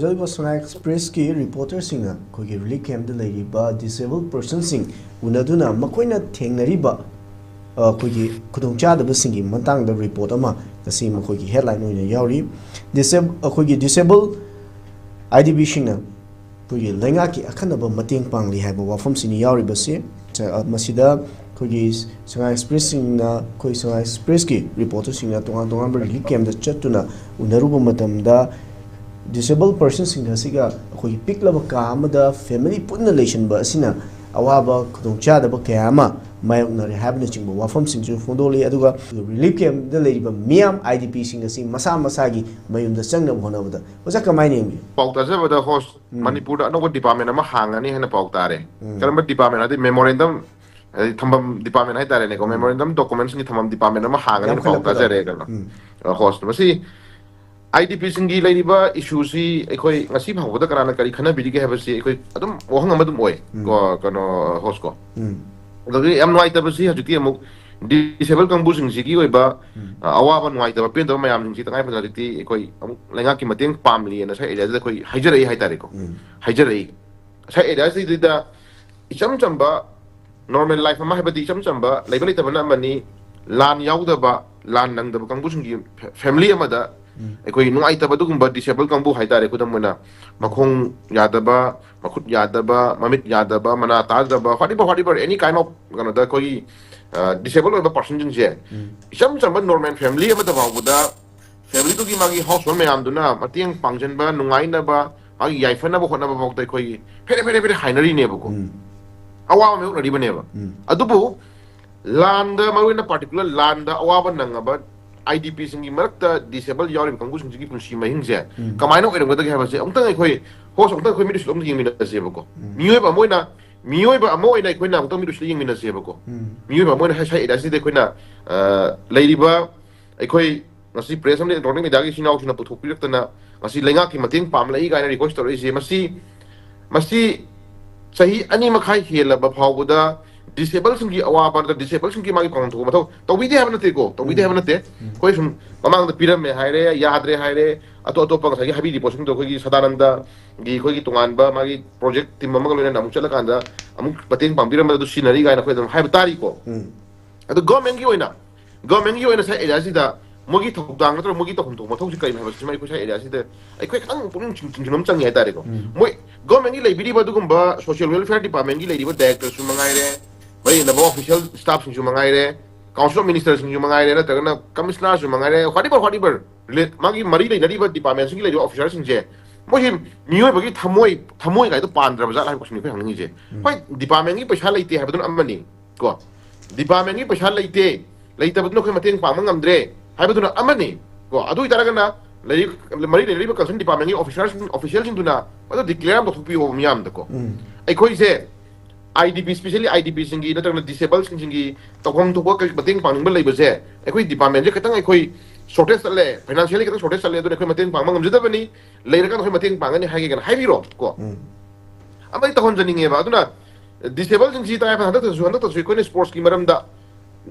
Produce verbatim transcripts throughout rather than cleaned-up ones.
ꯍꯧꯖꯤꯛ ꯁꯉꯥꯏ ꯑꯦꯛꯁꯄ꯭ꯔꯦꯁꯀꯤ ꯔꯤꯄꯣꯔꯇꯔꯁꯤꯡꯅ ꯑꯩꯈꯣꯏꯒꯤ ꯔꯤꯂꯤꯐ ꯀꯦꯝꯞꯇ ꯂꯩꯔꯤꯕ ꯗꯤꯁꯦꯕꯜ ꯄꯔꯁꯟꯁꯤꯡ ꯎꯅꯗꯨꯅ ꯃꯈꯣꯏꯅ ꯊꯦꯡꯅꯔꯤꯕ ꯑ, ꯑꯩꯈꯣꯏꯒꯤ ꯈꯨꯗꯣꯡꯆꯥꯗꯕꯁꯤꯡꯒꯤ ꯃꯇꯥꯡꯗ ꯔꯤꯄꯣꯔꯠ ꯑꯃ ꯉꯁꯤ ꯃꯈꯣꯏꯒꯤ ꯍꯦꯗꯂꯥꯏꯟ ꯑꯣꯏꯅ ꯌꯥꯎꯔꯤ꯫ ꯗꯤꯁꯦꯕ ꯑꯩꯈꯣꯏꯒꯤ ꯗꯤꯁꯦꯕꯜ ꯑꯥꯏ ꯗꯤ ꯕꯤꯁꯤꯡꯅ ꯑꯩꯈꯣꯏꯒꯤ ꯂꯩꯉꯥꯛꯀꯤ ꯑꯈꯟꯅꯕ ꯃꯇꯦꯡ ꯄꯥꯡꯂꯤ ꯍꯥꯏꯕ ꯋꯥꯐꯝꯁꯤꯅꯤ ꯌꯥꯎꯔꯤꯕꯁꯤ꯫ ꯆ- ꯃꯁꯤꯗ ꯑꯩꯈꯣꯏꯒꯤ ꯁꯉꯥꯏ ꯑꯦꯛꯁꯄ꯭ꯔꯦꯁꯁꯤꯡꯅ ꯑꯩꯈꯣꯏ ꯁꯉꯥꯏ ꯑꯦꯛꯁꯄ꯭ꯔꯦꯁꯀꯤ ꯔꯤꯄꯣꯔꯇꯔꯁꯤꯡꯅ ꯇꯣꯉꯥꯟ ꯇꯣꯉꯥꯟꯕ ꯔꯤꯂꯤꯐ ꯀꯦꯝꯞꯇ ꯆꯠꯇꯨꯅ ꯎꯅꯔꯨꯕ ꯃꯇꯝꯗ ꯗꯤꯁꯦꯕꯜ ꯄꯔꯁꯟꯁꯤꯡ ꯑꯁꯤꯒ ꯑꯩꯈꯣꯏꯒꯤ ꯄꯤꯛꯂꯕ ꯀꯥ ꯑꯃꯗ ꯐꯦꯃꯤꯂꯤ ꯄꯨꯟꯅ ꯂꯩꯁꯤꯟꯕ ꯑꯁꯤꯅ ꯑꯋꯥꯕ ꯈꯨꯗꯣꯡꯆꯥꯗꯕ ꯀꯌꯥ ꯑꯃ ꯃꯥꯌꯣꯛꯅꯔꯦ ꯍꯥꯏꯕꯅꯆꯤꯡꯕ ꯋꯥꯐꯝꯁꯤꯡꯁꯨ ꯐꯣꯡꯗꯣꯛꯂꯤ꯫ ꯑꯗꯨꯒ ꯔꯤꯂꯤꯐ ꯀꯦꯝꯞꯇ ꯂꯩꯔꯤꯕ ꯃꯤꯌꯥꯝ ꯑꯥꯏ ꯗꯤ ꯄꯤꯁꯤꯡ ꯑꯁꯤ ꯃꯁꯥ ꯃꯁꯥꯒꯤ ꯃꯌꯨꯝꯗ ꯆꯪꯅꯕ ꯍꯣꯠꯅꯕꯗ ꯑꯣꯖꯥ ꯀꯃꯥꯏꯅ ꯌꯦꯡꯕꯤ? ꯄꯥꯎ ꯇꯥꯖꯕꯗ ꯍꯣꯁ ꯃꯅꯤꯄꯨꯔꯗ ꯑꯅꯧꯕ ꯗꯤꯄꯥꯔꯠꯃꯦꯟ ꯑꯃ ꯍꯥꯡꯒꯅꯤ ꯍꯥꯏꯅ ꯄꯥꯎ ꯇꯥꯔꯦ꯫ ꯀꯔꯝꯕ ꯗꯤꯄꯥꯔꯠꯃꯦꯟ ꯍꯥꯏꯗꯤ ꯃꯦꯃꯣꯔꯦꯟꯗꯝ ꯊꯝꯐꯝ ꯗꯤꯄꯥꯔꯠꯃꯦꯟ ꯍꯥꯏꯇꯥꯔꯦꯅꯦꯀꯣ, ꯃꯦꯃꯣꯔꯦꯟꯗꯝ ꯗꯣꯀꯨꯃꯦꯟꯁꯀꯤ ꯊꯝꯐꯝ ꯗꯤꯄꯥꯔꯠꯃꯦꯟ ꯑꯃ ꯍꯥꯡꯒꯅꯤ ꯍꯥꯏꯅ ꯄꯥꯎ ꯇꯥꯖꯔꯦ꯫ ꯀꯩꯅꯣ ꯍꯣꯁ ꯃꯁꯤ ꯑꯥꯏ ꯗꯤ ꯄꯤꯁꯤꯡꯒꯤ ꯂꯩꯔꯤꯕ ꯏꯁꯨꯁꯤ ꯑꯩꯈꯣꯏ ꯉꯁꯤ ꯐꯥꯎꯕꯗ ꯀꯅꯥꯅ ꯀꯔꯤ ꯈꯟꯅꯕꯤꯔꯤꯒꯦ ꯍꯥꯏꯕꯁꯤ ꯑꯩꯈꯣꯏ ꯑꯗꯨꯝ ꯋꯥꯍꯪ ꯑꯃ ꯑꯗꯨꯝ ꯑꯣꯏ꯫ ꯀꯣ ꯀꯩꯅꯣ ꯍꯣꯁ ꯀꯣ ꯑꯗꯒꯤ ꯌꯥꯝ ꯅꯨꯡꯉꯥꯏꯇꯕꯁꯤ ꯍꯧꯖꯤꯛꯀꯤ ꯑꯃꯨꯛ ꯗꯤꯁꯦꯕꯜ ꯀꯥꯡꯕꯨꯁꯤꯡꯁꯤꯒꯤ ꯑꯣꯏꯕ ꯑ, ꯑꯋꯥꯕ ꯅꯨꯡꯉꯥꯏꯇꯕ ꯄꯦꯟꯗꯕ ꯃꯌꯥꯝꯁꯤꯡꯁꯤ ꯇꯉꯥꯏ ꯐꯗꯅ ꯍꯧꯖꯤꯛꯇꯤ ꯑꯩꯈꯣꯏ ꯑꯃꯨꯛ ꯂꯩꯉꯥꯛꯀꯤ ꯃꯇꯦꯡ ꯄꯥꯝꯂꯤꯅ ꯉꯁꯥꯏ ꯑꯦꯔꯤꯌꯥꯁꯤꯗ ꯑꯩꯈꯣꯏ ꯍꯥꯏꯖꯔꯛꯏ ꯍꯥꯏꯇꯥꯔꯦꯀꯣ꯫ ꯍꯥꯏꯖꯔꯛꯏ ꯉꯁꯥꯏ ꯑꯦꯔꯤꯌꯥꯁꯤꯗ ꯏꯆꯝ ꯆꯝꯕ ꯅꯣꯔꯃꯦꯜ ꯂꯥꯏꯐ ꯑꯃ ꯍꯥꯏꯕꯗꯤ ꯏꯆꯝ ꯆꯝꯕ ꯂꯩꯕ ꯂꯩꯇꯕꯅ ꯑꯃꯅꯤ꯫ ꯂꯥꯟ ꯌꯥꯎꯗꯕ, ꯂꯥꯟ ꯅꯪꯗꯕ ꯀꯥꯡꯕꯨꯁꯤꯡꯒꯤ ꯐꯦ- ꯐꯦꯃꯤꯂꯤ ꯑꯃꯗ ꯑꯩꯈꯣꯏ ꯅꯨꯡꯉꯥꯏꯇꯕ ꯑꯗꯨꯒꯨꯝꯕ ꯗꯤꯁꯦꯕꯜ ꯀꯥꯡꯕꯨ ꯍꯥꯏꯇꯥꯔꯦ, ꯈꯨꯗꯝ ꯑꯣꯏꯅ ꯃꯈꯣꯡ ꯌꯥꯗꯕ, ꯃꯈꯨꯠ ꯌꯥꯗꯕ, ꯃꯃꯤꯠ ꯌꯥꯗꯕ, ꯃꯅꯥ ꯇꯥꯗꯕ, whatever whatever any kind of ꯀꯩꯅꯣꯗ ꯑꯩꯈꯣꯏꯒꯤ ꯗꯤꯁꯦꯕꯜ ꯑꯣꯏꯕ ꯄꯥꯔꯁꯟꯁꯤꯡꯁꯦ ꯏꯆꯝ ꯆꯝꯕ ꯅꯣꯔꯃꯦꯜ ꯐꯦꯃꯤꯂꯤ ꯑꯃꯗ ꯐꯥꯎꯕꯗ ꯐꯦꯃꯤꯂꯤꯗꯨꯒꯤ ꯃꯥꯒꯤ ꯍꯥꯎꯁ ꯍꯣꯜ ꯃꯌꯥꯝꯗꯨꯅ ꯃꯇꯦꯡ ꯄꯥꯡꯁꯤꯟꯕ, ꯅꯨꯡꯉꯥꯏꯅꯕ, ꯃꯥꯒꯤ ꯌꯥꯏꯐꯅꯕ ꯍꯣꯠꯅꯕ ꯐꯥꯎꯗ ꯑꯩꯈꯣꯏꯒꯤ ꯐꯦꯔꯦ ꯐꯦꯔꯦ ꯐꯦꯔꯦ ꯍꯥꯏꯅꯔꯤꯅꯦꯕꯀꯣ꯫ ꯑꯋꯥꯕ ꯃꯥꯌꯣꯛꯅꯔꯤꯕꯅꯦꯕ꯫ ꯑꯗꯨꯕꯨ ꯂꯥꯟꯗ, ꯃꯔꯨꯑꯣꯏꯅ ꯄꯥꯔꯇꯤꯀꯨꯂꯔ ꯂꯥꯟꯗ ꯑꯋꯥꯕ ꯅꯪꯉꯕ ꯑꯥꯏ ꯗꯤ ꯄꯤꯁꯤꯡꯒꯤ ꯃꯔꯛꯇ ꯗꯤꯁꯦꯕꯜ ꯌꯥꯎꯔꯤꯕ ꯀꯥꯡꯕꯨꯁꯤꯡꯁꯤꯒꯤ ꯄꯨꯟꯁꯤ ꯃꯍꯤꯡꯁꯦ ꯀꯃꯥꯏꯅ ꯑꯣꯏꯔꯝꯒꯗꯒꯦ ꯍꯥꯏꯕꯁꯦ ꯑꯃꯨꯛꯇꯪ ꯑꯩꯈꯣꯏ ꯍꯣꯁ ꯑꯃꯨꯛꯇꯪ ꯑꯩꯈꯣꯏ ꯃꯤꯠ ꯎꯏꯁꯤꯜꯂ ꯑꯃꯨꯛꯇ ꯌꯦꯡꯃꯤꯟꯅꯁꯦꯕꯀꯣ꯫ ꯃꯤꯑꯣꯏꯕ ꯑꯃ ꯑꯣꯏꯅ, ꯃꯤꯑꯣꯏꯕ ꯑꯃ ꯑꯣꯏꯅ ꯑꯩꯈꯣꯏꯅ ꯑꯃꯨꯛꯇꯪ ꯃꯤꯠ ꯎꯏꯁꯤꯜꯂ ꯌꯦꯡꯃꯤꯟꯅꯁꯦꯕꯀꯣ꯫ ꯃꯤꯑꯣꯏꯕ ꯑꯃ ꯑꯣꯏꯅ ꯉꯁꯥꯏ ꯑꯦꯔꯤꯌꯥꯁꯤꯗ ꯑꯩꯈꯣꯏꯅ ꯑ, ꯂꯩꯔꯤꯕ ꯑꯩꯈꯣꯏ ꯉꯁꯤ ꯄ꯭ꯔꯦꯁ ꯑꯃꯗꯤ ꯏꯂꯦꯛꯇ꯭ꯔꯣꯅꯤꯛ ꯃꯤꯗꯤꯌꯥꯒꯤ ꯏꯆꯤꯟ ꯏꯅꯥꯎꯁꯤꯡꯅ ꯄꯨꯊꯣꯛꯄꯤꯔꯛꯇꯅ ꯉꯁꯤ ꯂꯩꯉꯥꯛꯀꯤ ꯃꯇꯦꯡ ꯄꯥꯝꯂꯛꯏ ꯀꯥꯏꯅ ꯔꯤꯀ꯭ꯋꯦꯁ ꯇꯧꯔꯛꯏꯁꯦ, ꯃꯁꯤ ꯃꯁꯤ ꯆꯍꯤ ꯑꯅꯤ ꯃꯈꯥꯏ ꯍꯦꯜꯂꯕ ꯐꯥꯎꯕꯗ ꯗꯤꯁꯦꯕꯜꯁꯤꯡꯒꯤ ꯑꯋꯥꯕ ꯅꯠꯇ꯭ꯔꯒ ꯗꯤꯁꯦꯕꯜꯁꯤꯡꯒꯤ ꯃꯥꯒꯤ ꯄꯥꯡꯐꯝ ꯊꯣꯛꯄ ꯃꯊꯧ ꯇꯧꯕꯤꯗꯦ ꯍꯥꯏꯕ ꯅꯠꯇꯦꯀꯣ, ꯇꯧꯕꯤꯗꯦ ꯍꯥꯏꯕ ꯅꯠꯇꯦ꯫ ꯑꯩꯈꯣꯏ ꯁꯨꯝ ꯃꯃꯥꯡꯗ ꯄꯤꯔꯝꯃꯦ ꯍꯥꯏꯔꯦ, ꯌꯥꯗ꯭ꯔꯦ ꯍꯥꯏꯔꯦ, ꯑꯇꯣꯞ ꯑꯇꯣꯞꯄ ꯉꯁꯥꯏꯒꯤ ꯍꯥꯏꯕꯤꯔꯤꯕ ꯄꯣꯠꯁꯤꯡꯗꯣ ꯑꯩꯈꯣꯏꯒꯤ ꯁꯗꯥꯅꯟꯗꯒꯤ ꯑꯩꯈꯣꯏꯒꯤ ꯇꯣꯉꯥꯟꯕ ꯃꯥꯒꯤ ꯄ꯭ꯔꯣꯖꯦꯛ ꯇꯤꯝ ꯑꯃꯒ ꯂꯣꯏꯅꯅ ꯑꯃꯨꯛ ꯆꯠꯂꯀꯥꯟꯗ ꯑꯃꯨꯛ ꯃꯇꯦꯡ ꯄꯥꯡꯕꯤꯔꯝꯕꯗ ꯑꯗꯨ ꯁꯤꯖꯤꯟꯅꯔꯤ ꯀꯥꯏꯅ ꯑꯩꯈꯣꯏ ꯑꯗꯨꯝ ꯍꯥꯏꯕ ꯇꯥꯔꯤꯀꯣ꯫ ꯑꯗꯣ ꯒꯣꯔꯃꯦꯟꯒꯤ ꯑꯣꯏꯅ, ꯒꯣꯔꯃꯦꯟꯒꯤ ꯑꯣꯏꯅ ꯁꯥꯏ ꯑꯦꯔꯤꯌꯥꯁꯤꯗ ꯃꯣꯏꯒꯤ ꯊꯧꯗꯥꯡ ꯅꯠꯇ꯭ꯔꯒ ꯃꯣꯏꯒꯤ ꯇꯧꯐꯝ ꯊꯣꯛꯄ ꯃꯊꯧꯁꯤ ꯀꯔꯤꯅꯣ ꯍꯥꯏꯕꯁꯤꯃ ꯑꯩꯈꯣꯏ ꯁꯥꯏ ꯑꯦꯔꯤꯌꯥꯁꯤꯗ ꯑꯩꯈꯣꯏ ꯈꯤꯇꯪ ꯄꯨꯛꯅꯤꯡ ꯆꯤꯡ-, ꯆꯤꯡꯁꯤꯟꯕ ꯑꯃ ꯆꯪꯉꯦ ꯍꯥꯏꯇꯥꯔꯦꯀꯣ꯫ ꯃꯣꯏ ꯒꯣꯔꯃꯦꯟꯒꯤ ꯂꯩꯕꯤꯔꯤꯕ ꯑꯗꯨꯒꯨꯝꯕ ꯁꯣꯁꯤꯌꯦꯜ ꯋꯦꯜꯐꯤꯌꯔ ꯗꯤꯄꯥꯔꯠꯃꯦꯟꯒꯤ ꯂꯩꯔꯤꯕ ꯗꯥꯏꯔꯦꯛꯇꯔꯁꯨ ꯃꯉꯥꯏꯔꯦ, ꯃꯔꯤ ꯂꯩꯅꯕ ꯑꯣꯐꯤꯁꯤꯌꯦꯜ ꯁ꯭ꯇꯥꯐꯁꯤꯡꯁꯨ ꯃꯉꯥꯏꯔꯦ, ꯀꯥꯎꯟꯁꯤꯜ ꯑꯣꯐ ꯃꯤꯅꯤꯁꯇꯔꯁꯤꯡꯁꯨ ꯃꯉꯥꯏꯔꯦ, ꯅꯠꯇ꯭ꯔꯒꯅ ꯀꯃꯤꯁꯅꯔꯁꯨ ꯃꯉꯥꯏꯔꯦ, whatever, whatever, ꯃꯥꯒꯤ ꯃꯔꯤ ꯂꯩꯅꯔꯤꯕ ꯗꯤꯄꯥꯔꯠꯃꯦꯟꯁꯤꯡꯒꯤ ꯂꯩꯔꯤꯕ ꯑꯣꯐꯤꯁꯥꯔꯁꯤꯡꯁꯦ, ꯃꯣꯏꯁꯤ ꯃꯤꯑꯣꯏꯕꯒꯤ ꯊꯃꯣꯏ, ꯊꯃꯣꯏ ꯀꯥꯏꯗꯣ ꯄꯥꯟꯗ꯭ꯔꯕ ꯖꯥꯠꯂ ꯍꯥꯏꯕ ꯀꯣꯏꯁꯟꯅꯤ ꯑꯩꯈꯣꯏ ꯍꯪꯅꯤꯡꯉꯤꯁꯦ꯫ ꯍꯣꯏ, ꯗꯤꯄꯥꯔꯠꯃꯦꯟꯒꯤ ꯄꯩꯁꯥ ꯂꯩꯇꯦ ꯍꯥꯏꯕꯗꯨꯅ ꯑꯃꯅꯤ ꯀꯣ, ꯗꯤꯄꯥꯔꯠꯃꯦꯟꯒꯤ ꯄꯩꯁꯥ ꯂꯩꯇꯦ, ꯂꯩꯇꯕꯗꯨꯅ ꯑꯩꯈꯣꯏ ꯃꯇꯦꯡ ꯄꯥꯡꯕ ꯉꯝꯗ꯭ꯔꯦ ꯍꯥꯏꯕꯗꯨꯅ ꯑꯃꯅꯤ ꯀꯣ꯫ ꯑꯗꯨ ꯑꯣꯏꯇꯥꯔꯒꯅ ꯂꯩꯔꯤꯛ-, ꯃꯔꯤ ꯂꯩꯅꯔꯤꯕ ꯀꯟꯁꯔꯟ ꯗꯤꯄꯥꯔꯠꯃꯦꯟꯒꯤ ꯑꯣꯐꯤꯁꯥꯔꯁꯤꯡ, ꯑꯣꯐꯤꯁꯤꯌꯦꯜꯁꯤꯡꯗꯨꯅ ꯑꯗꯨ ꯗꯤꯀ꯭ꯂꯦꯌꯔ ꯑꯃ ꯇꯧꯊꯣꯛꯄꯤꯌꯣ ꯃꯤꯌꯥꯝꯗꯀꯣ꯫ ꯑꯩꯈꯣꯏꯁꯦ I D P, specially I D ꯄꯤꯁꯤꯡꯒꯤ ꯅꯠꯇ꯭ꯔꯒꯅ ꯗꯤꯁꯦꯕꯜꯁꯤꯡꯒꯤ ꯇꯧꯐꯝ ꯊꯣꯛꯄ ꯀꯩ ꯃꯇꯦꯡ ꯄꯥꯡꯅꯤꯡꯕ ꯂꯩꯕꯁꯦ, ꯑꯩꯈꯣꯏ ꯗꯤꯄꯥꯔꯠꯃꯦꯟꯁꯦ ꯈꯤꯇꯪ ꯑꯩꯈꯣꯏ ꯁꯣꯔꯇꯦꯖ ꯆꯠꯂꯦ, ꯐꯥꯏꯅꯥꯟꯁꯤꯌꯦꯜꯂꯤ ꯈꯤꯇꯪ ꯁꯣꯔꯇꯦꯖ ꯆꯠꯂꯦ, ꯑꯗꯨꯅ ꯑꯩꯈꯣꯏ ꯃꯇꯦꯡ ꯄꯥꯡꯕ ꯉꯝꯖꯗꯕꯅꯤ, ꯂꯩꯔꯀꯥꯟꯗ ꯑꯩꯈꯣꯏ ꯃꯇꯦꯡ ꯄꯥꯡꯒꯅꯤ ꯍꯥꯏꯒꯦ ꯀꯥꯏꯅ ꯍꯥꯏꯕꯤꯔꯣ ꯀꯣ꯫ ꯑꯃꯗꯤ ꯇꯧꯍꯟꯖꯅꯤꯡꯉꯦꯕ꯫ ꯑꯗꯨꯅ ꯗꯤꯁꯦꯕꯜꯁꯤꯡꯁꯤ ꯇꯉꯥꯏ ꯐꯗꯅ ꯍꯟꯗꯛꯇꯁꯨ, ꯍꯟꯗꯛꯇꯁꯨ ꯑꯩꯈꯣꯏꯅ ꯁ꯭ꯄꯣꯔꯠꯁꯀꯤ ꯃꯔꯝꯗ,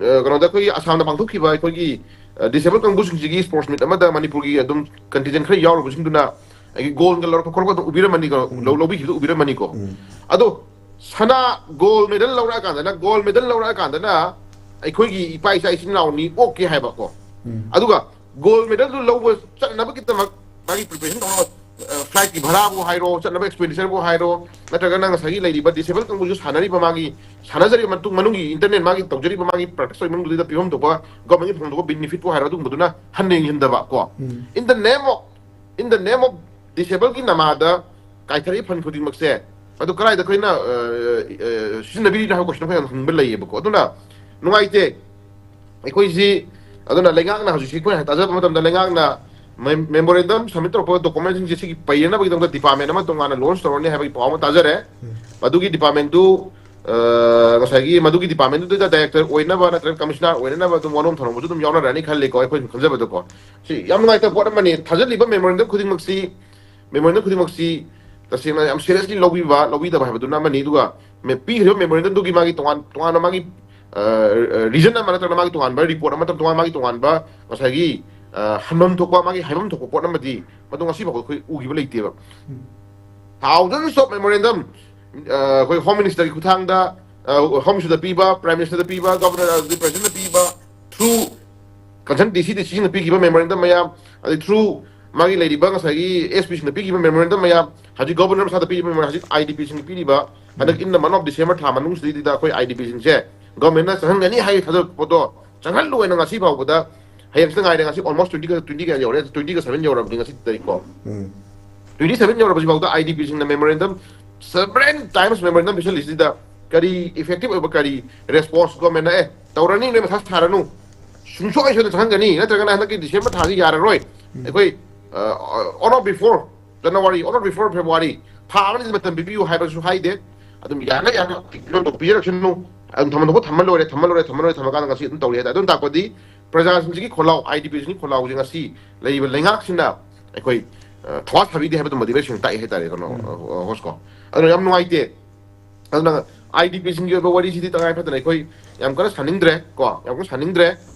ꯑ, ꯀꯩꯅꯣꯗ ꯑꯩꯈꯣꯏꯒꯤ ꯑꯁꯥꯝꯗ ꯄꯥꯡꯊꯣꯛꯈꯤꯕ ꯑꯩꯈꯣꯏꯒꯤ, ꯑ, ꯗꯤꯁꯦꯕꯜ ꯀꯥꯡꯕꯨꯁꯤꯡꯁꯤꯒꯤ ꯁ꯭ꯄꯣꯔꯠꯁ ꯃꯤꯠ ꯑꯃꯗ ꯃꯅꯤꯄꯨꯔꯒꯤ ꯑꯗꯨꯝ ꯀꯟꯇꯤꯟꯖꯦꯟ ꯈꯔ ꯌꯥꯎꯔꯨꯕꯁꯤꯡꯗꯨꯅ ꯑꯩꯒꯤ ꯒꯣꯜꯒ ꯂꯧꯔꯛꯄ ꯈꯣꯠꯂꯛꯄ ꯑꯗꯨꯝ ꯎꯕꯤꯔꯝꯃꯅꯤꯀꯣ, ꯂꯧ-, ꯂꯧꯕꯤꯈꯤꯕꯗꯨ ꯎꯕꯤꯔꯝꯃꯅꯤꯀꯣ꯫ ꯑꯗꯣ ꯁꯅꯥ, ꯒꯣꯜ ꯃꯦꯗꯜ ꯂꯧꯔꯛꯑꯀꯥꯟꯗꯅ, ꯒꯣꯜ ꯃꯦꯗꯜ ꯂꯧꯔꯛꯑꯀꯥꯟꯗꯅ ꯑꯩꯈꯣꯏꯒꯤ ꯏꯄꯥ ꯏꯆꯥ ꯏꯆꯤꯟ ꯏꯅꯥꯎꯅꯤ ꯑꯣꯛꯀꯦ ꯍꯥꯏꯕꯀꯣ꯫ ꯑꯗꯨꯒ ꯒꯣꯜ ꯃꯦꯗꯜꯗꯨ ꯂꯧꯕ ꯆꯠꯅꯕꯒꯤꯗꯃꯛ ꯃꯥꯒꯤ ꯄ꯭ꯔꯤꯄꯦꯔꯦꯁꯟ ꯇꯧꯅꯕ, ꯑ, ꯐ꯭ꯂꯥꯏꯠꯀꯤ ꯚꯔꯥꯕꯨ ꯍꯥꯏꯔꯣ, ꯆꯠꯅꯕ ꯑꯦꯛꯁꯄꯦꯟꯗꯤꯆꯔꯕꯨ ꯍꯥꯏꯔꯣ, ꯅꯠꯇ꯭ꯔꯒꯅ ꯉꯁꯥꯏꯒꯤ ꯂꯩꯔꯤꯕ ꯗꯤꯁꯦꯕꯜ ꯀꯥꯡꯕꯨꯁꯨ ꯁꯥꯟꯅꯔꯤꯕ ꯃꯥꯒꯤ, ꯁꯥꯟꯅꯖꯔꯤꯕ ꯃꯇꯨꯡ ꯃꯅꯨꯡꯒꯤ ꯏꯟꯇꯔꯅꯦꯜ ꯃꯥꯒꯤ ꯇꯧꯖꯔꯤꯕ ꯃꯥꯒꯤ ꯄ꯭ꯔꯦꯛꯇꯤꯁ ꯇꯧꯔꯤꯕ ꯃꯅꯨꯡꯗꯨꯗ ꯄꯤꯐꯝ ꯊꯣꯛꯄ ꯒꯣꯔꯃꯦꯟꯒꯤ ꯐꯪꯐꯝ ꯊꯣꯛꯄ ꯕꯦꯅꯤꯐꯤꯠꯄꯨ ꯍꯥꯏꯔꯣ, ꯑꯗꯨꯒꯨꯝꯕꯗꯨꯅ ꯍꯟꯅ ꯌꯦꯡꯁꯤꯟꯗꯕ ꯀꯣ꯫ In the name of, in the name of ꯗꯤꯁꯦꯕꯜꯒꯤ ꯅꯃꯥꯗ ꯀꯥꯏꯊꯔꯛꯏ ꯐꯟ ꯈꯨꯗꯤꯡꯃꯛꯁꯦ ꯑꯗꯨ ꯀꯗꯥꯏꯗ ꯑꯩꯈꯣꯏꯅ, ꯑ, ꯑ, ꯁꯤꯖꯤꯟꯅꯕꯤꯔꯤꯅꯣ ꯍꯥꯏꯕ ꯀꯣꯏꯁꯟ ꯑꯃ ꯌꯥꯝ ꯍꯪꯕ ꯂꯩꯌꯦꯕꯀꯣ꯫ ꯑꯗꯨꯅ ꯅꯨꯡꯉꯥꯏꯇꯦ ꯑꯩꯈꯣꯏꯁꯤ꯫ ꯑꯗꯨꯅ ꯂꯩꯉꯥꯛꯅ ꯍꯧꯖꯤꯛꯁꯤ ꯑꯩꯈꯣꯏꯅ ꯇꯥꯖꯕ ꯃꯇꯝꯗ ꯂꯩꯉꯥꯛꯅ ꯃꯦ-, ꯃꯦꯃꯣꯔꯦꯟꯗꯝ ꯁꯕꯃꯤꯠ ꯇꯧꯔꯛꯄ ꯗꯣꯀꯨꯃꯦꯟꯁꯤꯡꯁꯦ ꯁꯤꯒꯤ ꯄꯩꯅꯅꯕꯒꯤꯗꯃꯛꯇ ꯗꯤꯄꯥꯔꯠꯃꯦꯟ ꯑꯃ ꯇꯣꯉꯥꯟꯅ ꯂꯣꯟꯁ ꯇꯧꯔꯅꯤ ꯍꯥꯏꯕꯒꯤ ꯄꯥꯎ ꯑꯃ ꯇꯥꯖꯔꯦ꯫ ꯃꯗꯨꯒꯤ ꯗꯤꯄꯥꯔꯠꯃꯦꯟꯗꯨ, ꯑ, ꯉꯁꯥꯏꯒꯤ ꯃꯗꯨꯒꯤ ꯗꯤꯄꯥꯔꯠꯃꯦꯟꯗꯨꯗ ꯗꯥꯏꯔꯦꯛꯇꯔ ꯑꯣꯏꯅꯕ ꯅꯠꯇ꯭ꯔꯒ ꯀꯃꯤꯁꯅꯔ ꯑꯣꯏꯅꯅꯕ ꯑꯗꯨꯝ ꯋꯥꯅꯣꯝ ꯊꯧꯔꯝꯁꯨ ꯑꯗꯨꯝ ꯌꯥꯎꯅꯔꯅꯤ ꯈꯜꯂꯤꯀꯣ, ꯑꯩꯈꯣꯏꯅ ꯈꯟꯖꯕꯗꯀꯣ꯫ ꯁꯤ ꯌꯥꯝ ꯅꯨꯡꯉꯥꯏꯇꯕ ꯄꯣꯠ ꯑꯃꯅꯤ꯫ ꯊꯥꯖꯤꯜꯂꯤꯕ ꯃꯦꯃꯣꯔꯦꯟꯗꯝ ꯈꯨꯗꯤꯡꯃꯛꯁꯤ, ꯃꯦꯃꯣꯔꯦꯟꯗꯝ ꯈꯨꯗꯤꯡꯃꯛꯁꯤ ꯇꯁꯦꯡꯅ ꯌꯥꯝ ꯁꯤꯔꯤꯌꯁꯂꯤ ꯂꯧꯕꯤꯕ, ꯂꯧꯕꯤꯗꯕ ꯍꯥꯏꯕꯗꯨꯅ ꯑꯃꯅꯤ꯫ ꯑꯗꯨꯒ ꯄꯤꯈ꯭ꯔꯤꯕ ꯃꯦꯃꯣꯔꯦꯟꯗꯝꯗꯨꯒꯤ ꯃꯥꯒꯤ ꯇꯣꯉꯥꯟ ꯇꯣꯉꯥꯟꯕ ꯃꯥꯒꯤ ꯔꯤꯖꯟ ꯑꯃ ꯅꯠꯇ꯭ꯔꯒ ꯃꯥꯒꯤ ꯇꯣꯉꯥꯟꯕ ꯔꯤꯄꯣꯔꯠ ꯑꯃ ꯅꯠꯇ꯭ꯔꯒ ꯇꯣꯉꯥꯟ ꯃꯥꯒꯤ ꯇꯣꯉꯥꯟꯕ ꯉꯁꯥꯏꯒꯤ ꯍꯟꯐꯝ ꯊꯣꯛꯄ, ꯃꯥꯒꯤ ꯍꯥꯏꯐꯝ ꯊꯣꯛꯄ ꯄꯣꯠ ꯑꯃꯗꯤ ꯃꯗꯨ ꯉꯁꯤ ꯐꯥꯎꯕ ꯑꯩꯈꯣꯏ ꯎꯈꯤꯕ ꯂꯩꯇꯦꯕ꯫ Thousands of memorandum ꯑꯩꯈꯣꯏ ꯍꯣꯝ ꯃꯤꯅꯤꯁꯇꯔꯒꯤ ꯈꯨꯠꯊꯥꯡꯗ, ꯍꯣꯝ ꯃꯤꯅꯤꯁꯇꯔꯗ ꯄꯤꯕ, ꯄ꯭ꯔꯥꯏꯝ ꯃꯤꯅꯤꯁꯇꯔꯗ ꯄꯤꯕ, ꯒꯚꯔꯅꯔ, ꯄ꯭ꯔꯦꯁꯤꯗꯦꯟꯗ ꯄꯤꯕ, through concerned DC, DCꯁꯤꯡꯅ ꯄꯤꯈꯤꯕ ꯃꯦꯃꯣꯔꯦꯟꯗꯝ ꯃꯌꯥꯝ, ꯑꯗꯩ through ꯃꯥꯒꯤ ꯂꯩꯔꯤꯕ ꯉꯁꯥꯏꯒꯤ SPꯁꯤꯡꯅ ꯄꯤꯈꯤꯕ ꯃꯦꯃꯣꯔꯦꯟꯗꯝ ꯃꯌꯥꯝ, ꯍꯧꯖꯤꯛ ꯒꯚꯔꯅꯔ ꯃꯁꯥꯗ ꯄꯤꯔꯤꯕ ꯃꯦꯃꯣꯔꯦꯟꯗꯝ, ꯍꯧꯖꯤꯛ IDPꯁꯤꯡ ꯄꯤꯔꯤꯕ, ꯍꯟꯗꯛ in the month of December ꯊꯥ ꯃꯅꯨꯡꯁꯤꯗꯩꯗ ꯑꯩꯈꯣꯏ IDPꯁꯤꯡꯁꯦ ꯒꯚꯔꯅꯃꯦꯟꯠꯅ ꯆꯪꯍꯟꯒꯅꯤ ꯍꯥꯏ ꯊꯥꯖꯕ ꯄꯣꯠꯇꯣ ꯆꯪꯍꯜꯂꯨ ꯍꯥꯏꯅ ꯉꯁꯤ ꯐꯥꯎꯕꯗ, ꯍꯌꯦꯡꯁꯤꯗ ꯉꯥꯏꯔꯦ, ꯉꯁꯤ almost twenty ꯀꯌꯥ ꯌꯧꯔꯦ, twenty seven ꯌꯧꯔꯕꯅꯤ ꯉꯁꯤ ꯇꯥꯔꯤꯛꯀꯣ꯫ Twenty seven ꯌꯧꯔꯕꯁꯤ ꯐꯥꯎꯗ IDPꯁꯤꯡꯅ ꯃꯦꯃꯣꯔꯦꯟꯗꯝ several times memorandum ꯄꯤꯁꯜꯂꯤꯁꯤꯗ ꯀꯔꯤ effective ꯑꯣꯏꯕ, ꯀꯔꯤ ꯔꯦꯁꯄꯣꯟꯁ ꯒꯣꯔꯃꯦꯟꯅ ꯑꯦ ꯇꯧꯔꯅꯤ, ꯅꯣꯏ ꯃꯊꯥ ꯁꯥꯔꯅꯨ, ꯁꯨꯡꯁꯣꯏ ꯁꯣꯏꯗꯅ ꯆꯪꯍꯟꯒꯅꯤ, ꯅꯠꯇ꯭ꯔꯒꯅ ꯍꯟꯗꯛꯀꯤ ꯗꯤꯁꯦꯝꯕꯔ ꯊꯥꯁꯤ ꯌꯥꯔꯔꯣꯏ, ꯑꯩꯈꯣꯏ on or before January, on or before February ꯊꯥ ꯑꯃꯅꯤ ꯃꯇꯝ ꯄꯤꯕꯤꯌꯨ ꯍꯥꯏꯕꯁꯨ ꯍꯥꯏꯗꯦ꯫ ꯑꯗꯨꯝ ꯌꯥꯅ ꯌꯥꯅ ꯄꯤꯔꯛꯁꯅꯨ, ꯑꯗꯨꯝ ꯊꯝꯃꯟ ꯊꯣꯛꯄ ꯊꯝꯃ ꯂꯣꯏꯔꯦ, ꯊꯝꯃ ꯂꯣꯏꯔꯦ, ꯊꯝꯃ ꯂꯣꯏꯔꯦ, ꯊꯝꯃꯀꯥꯟꯗ ꯉꯁꯤ ꯑꯗꯨꯝ ꯇꯧꯔꯤ ꯍꯥꯏꯇꯥꯔꯦ꯫ ꯑꯗꯨꯝ ꯇꯥꯛꯄꯗꯤ ꯄ꯭ꯔꯖꯥꯁꯤꯡꯁꯤꯒꯤ ꯈꯣꯜꯂꯥꯎ, IDPꯁꯤꯡꯒꯤ ꯈꯣꯜꯂꯥꯎꯁꯦ ꯉꯁꯤ ꯂꯩꯔꯤꯕ ꯂꯩꯉꯥꯛꯁꯤꯅ ꯑꯩꯈꯣꯏ ꯊꯋꯥ ꯁꯥꯕꯤꯗꯦ ꯍꯥꯏꯕꯗꯨꯃꯗꯤ ꯂꯣꯏ ꯁꯦꯡꯅ ꯇꯥꯛꯑꯦ ꯍꯥꯏꯇꯥꯔꯦ ꯀꯩꯅꯣ꯫ ꯍꯣꯁꯀꯣ꯫ ꯑꯗꯨꯅ ꯌꯥꯝ ꯅꯨꯡꯉꯥꯏꯇꯦ꯫ ꯑꯗꯨꯅ IDPꯁꯤꯡꯒꯤ ꯑꯣꯏꯕ ꯋꯥꯔꯤꯁꯤꯗꯤ ꯇꯉꯥꯏ ꯐꯗꯅ ꯑꯩꯈꯣꯏ ꯌꯥꯝ ꯀꯟꯅ ꯁꯥꯅꯤꯡꯗ꯭ꯔꯦ ꯀꯣ, ꯌꯥꯝ ꯀꯟꯅ ꯁꯥꯅꯤꯡꯗ꯭ꯔꯦ꯫